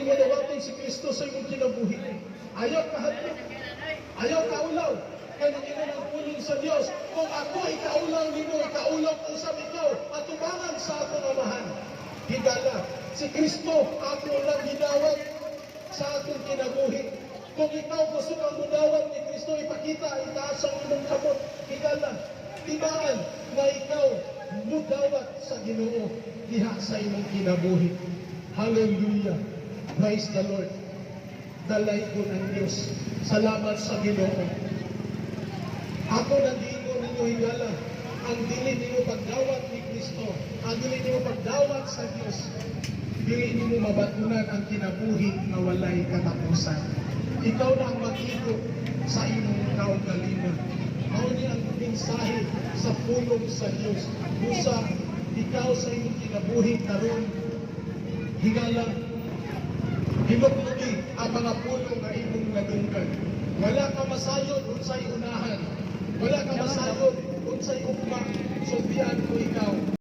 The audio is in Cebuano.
nimo dawaton si Kristo sa imong kinabuhi. Ayaw kahadlok. Ayaw kaulaw. Kay nag-ingon ang pulong sa Dios, "Kung ako ikaulaw nimo, ikaulaw ko usab ikaw atubangan sa akong Amahan." Higala, si Kristo ako lang gidawat sa akong kinabuhi. Kung ikaw gusto kang mudawat ni Kristo, ipakita, itaas ang imong kamot. Higala, timaan na ikaw mudawat sa Ginoo diha sa imong kinabuhi. Hallelujah. Praise the Lord. Dalaygon ang Diyos. Salamat sa Ginoo. Ako nag-iingon ninyo, higala, ang dili nimo pagdawat ni Kristo, ang dili nimo pagdawat sa Diyos, dili nimo mabatunan ang kinabuhi nga walay katapusan. Ikaw na ang mag-igo sa imong kaugalingon. Mao ni ang mensahe sa pulong sa Diyos. Busa ikaw sa imong kinabuhi karon, higala, hinuklugi ang mga pulong nga imong nadunggan. Wala ka masayod unsay unahan. Wala ka masayod unsay ugma. Sultian ko ikaw.